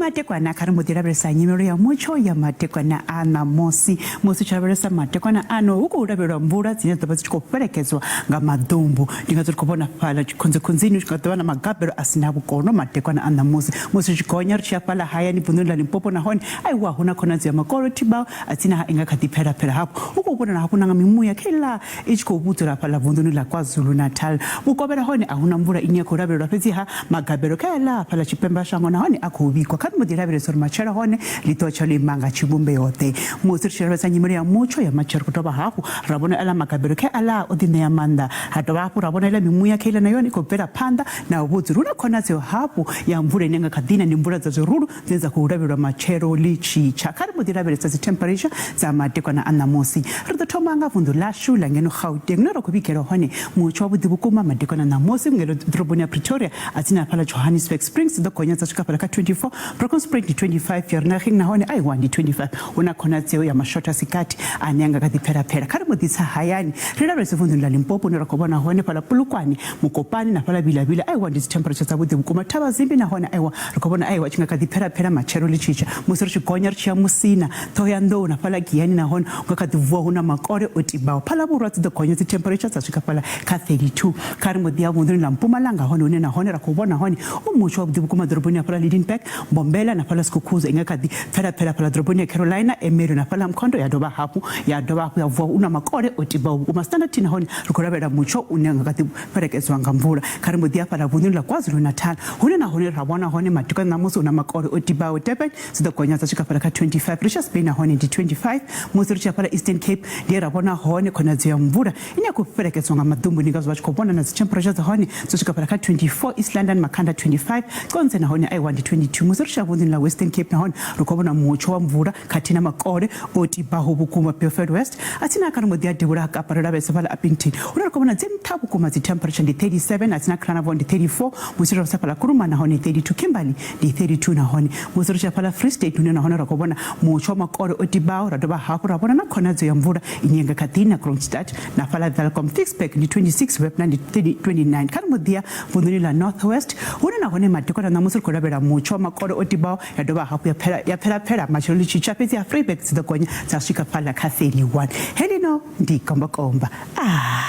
Madekwana kha ri mbo ḓi lavhelesa nyimelo ya mutsho ya madekwana a ṋamusi. Musi tshi lavhelesa madekwana ano hu khou lavhelelwa mvula dzine dza ḓo vha dzi tshi khou fhelekedzwa nga maḓumbu. Ndi ngazwo ri khou vhona fhaḽa tshikhunzikhunzini hu tshi nga ḓo vha na magabelo a si na vhukono madekwana a ṋamusi. Musi ri tshi gonya ri tshi ya fhaḽa hayani vunḓuni ḽa Limpopo nahone aiwa hu na khonadzeo ya makolo thibaho a tsini ha i nga kha ḓi pfela-pfela hafhu. Hu khou vhonala hafhu na nga mimuya kheiḽa i tshi khou vhudzula fhaḽa vunḓuni ḽa KwaZulu-Natal. Vhukovhela hone a hu na mvula ine ya khou lavhelelwa fhedziha magabelo kha heḽa fhaḽa tshipembe ha shango nahone a khou vhigwa. Kha ri mbo ḓi lavhelesa uri matshelo hone ḽi ḓo tsha ḽo ima nga tshivhumbeo-ḓe. Musi ri tshi lavhelesa nyimele ya mutsho ya matshelo ri khou dovha hafhu ra vhona aḽa magabelo khe aḽa o ḓiṋea maanḓa. Ha dovha hafhu ra vhona iḽa mimuya kheiḽa na yone i khou bvela phanḓa na u vhudzula. Hu na khonadzeo hafhu ya mvula ine nga kha ḓi na, ndi mvula dza zwirulu dzine dza khou lavhelelwa matshelo ḽi tshi tsha. Kha ri mbo ḓi lavhelesa dzi temperature dza madekwana a ṋamusi. Ri ḓo thoma nga vunḓu ḽashu ḽa ngeno Gauteng hune ra khou vhigela hone mutsho wavhuḓi vhukuma madekwana a ṋamusi ngeno ḓoroboni ya Pretoria a tsini hafhaḽa Johannesburg. Springs dzi ḓo gonya dza swika fhaḽa kha 24, Bronkhorstspruit ndi 25, Vereeniging nahone Aiwa ndi 25. Hu na khonadzeo ya mashotha a si gathi ane a nga kha ḓi pfela-pfela. Kha ri mbo ḓi tsa hayani ri lavhelese vunḓuni ḽa Limpopo hune ra khou vhona hone fhaḽa Polokwane, Mokopane na fhaḽa Vila-Vila. Aiwa ndi dzi temperature dzavhuḓi vhukuma. Thavhazimbi nahone aiwa Ri khou vhona aiwa tshi nga kha ḓi pfela-pfela matshelo ḽi tshi tsha. Musi ri tshi gonya ri tshi ya Musina, Ṱhohoyanḓou na fhaḽa Giyani nahone hu nga kha ḓi vuwa hu na makole o tibaho. Phalavhurwa dzi ḓo gonya dzithempheretsha dza swika fhaḽa kha 32. Kha ri mbo ḓi ya vunḓuni ḽa Mpumalanga hone hune nahone ra khou vhona hone u mutsho wavhuḓi vhukuma ḓoroboni ya fhaḽa Lydenburg, Mbombela na fhaḽa Skukuza i nga kha ḓi pfela-pfela fhaḽa ḓoroboni ya Carolina, Ermelo na fhaḽa Mkhondo ya dovha hafhu ya dovha hafhu ya vuwa hu na makole o tibaho vhukuma. Standerton nahone ri khou lavhelela mutsho une nga kha ḓi fhelekedzwa nga mvula. Kha ri mbo ḓi ya fhaḽa vunḓuni ḽa KwaZulu-Natal hune nahone ra vhona hone madekwana ṋamusi hu na makole o tibaho. Durban dzi ḓo gonya dza swika fhaḽa kha 25, Richards Bay nahone ndi 25. Musi ri tshi ya fhaḽa Eastern Cape ndi he ra vhona hone khonadzeo ya mvula ine ya khou fhelekedzwa nga maḓumbu, ndi ngazwo vha tshi khou vhona na dzi temperature dza hone dzo swika fhaḽa kha 24, East London, Makhanda 25, Qonce nahone aiwa ndi 22. Musi ri tshi ya vunḓuni ḽa Western Cape nahone ri khou vhona mutsho wa mvula khathihi na makole o tibaho vhukuma. Beaufort West a tsini kha ri mbo ḓi a devhula ha Kapa ri lavhelesa fhaḽa Upington hune ri khou vhona dzi nṱha vhukuma dzi temperature ndi 37, a tsini Carnarvon ndi 34, musi ri lavhelesa fhaḽa Kuruman nahone 32, Kimberley ndi 32 nahone musi ri tshi ya fhaḽa Free State hune nahone ra khou vhona mutsho wa makole o tibaho ra dovha hafhu ra vhona na khonadzeo ya mvula ine ya nga kha ḓi na Kroonstad na fhaḽa Welkom Ficksburg ndi 26, Wepener ndi 29. Kha ri mbo ḓi ya vunḓuni ḽa North West hune nahone madekwana ṋamusi ri khou lavhelela mutsho wa makole o tibaho ya dovha hafhu ya pfela ya pfela pfela matshelo ḽi tshi tsha fhedzi ha Vryburg dzi ḓo gonya dza swika fhaḽa kha 31. Heḽino ndi kombakomba. Ah.